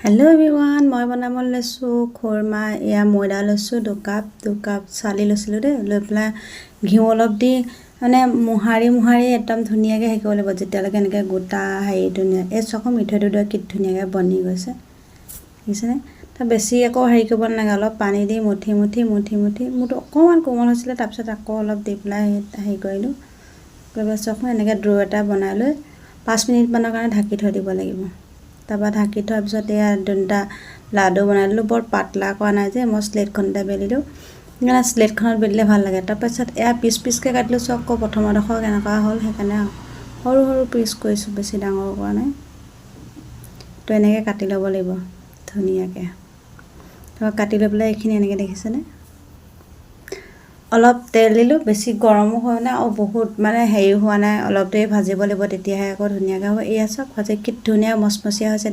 Hello' everyone, মই বনাবলৈ লৈছোঁ খুৰমা। এয়া ময়দা লৈছোঁ 2 কাপ। 2 কাপ চালি লৈছিলোঁ দেই। লৈ পেলাই ঘিউ অলপ দি মানে মোহাৰি মোহাৰি একদম ধুনীয়াকৈ হেৰি কৰিব লাগিব, যেতিয়ালৈকে এনেকৈ গোটা হেৰি ধুনীয়া। এই চাওক, মিঠৈটো দৰে কি ধুনীয়াকৈ বনি গৈছে, দেখিছেনে? তাৰ বেছি আকৌ হেৰি কৰিব নালাগে। অলপ পানী দি মুঠি মুঠি মুঠি মুঠি, মোৰটো অকণমান কোমল হৈছিলে, তাৰপিছত আকৌ অলপ দি পেলাই হেৰি কৰিলোঁ। কৰি পেলাই চাওক, এনেকৈ দৌ এটা বনাই লৈ 5 মিনিটমানৰ কাৰণে ঢাকি থৈ দিব লাগিব। তাৰপৰা ঢাকি থোৱাৰ পিছত এয়া দুটা লাডু বনাই দিলোঁ। বৰ পাতলা কৰা নাই যে, মই শ্লেটখনতে বেলিলোঁ। সেইকাৰণে শ্লেটখনত বেলিলে ভাল লাগে। তাৰপিছত এয়া পিচ পিচকৈ কাটিলোঁ। চাওক আকৌ, প্ৰথমডোখৰ কেনেকুৱা হ'ল। সেইকাৰণে সৰু সৰু পিচ কৰিছোঁ, বেছি ডাঙৰ কৰা নাই। তো এনেকৈ কাটি ল'ব লাগিব ধুনীয়াকৈ। তাৰপৰা কাটি লৈ পেলাই এইখিনি এনেকৈ, দেখিছেনে? অলপ তেল দিলোঁ। বেছি গৰমো হোৱা নাই আৰু বহুত মানে হেৰি হোৱা নাই। অলপ দেৰি ভাজিব লাগিব, তেতিয়াহে আকৌ ধুনীয়াকৈ হ'ব। এয়া চাওক, ভাজি কি ধুনীয়া মচমচীয়া হৈছে।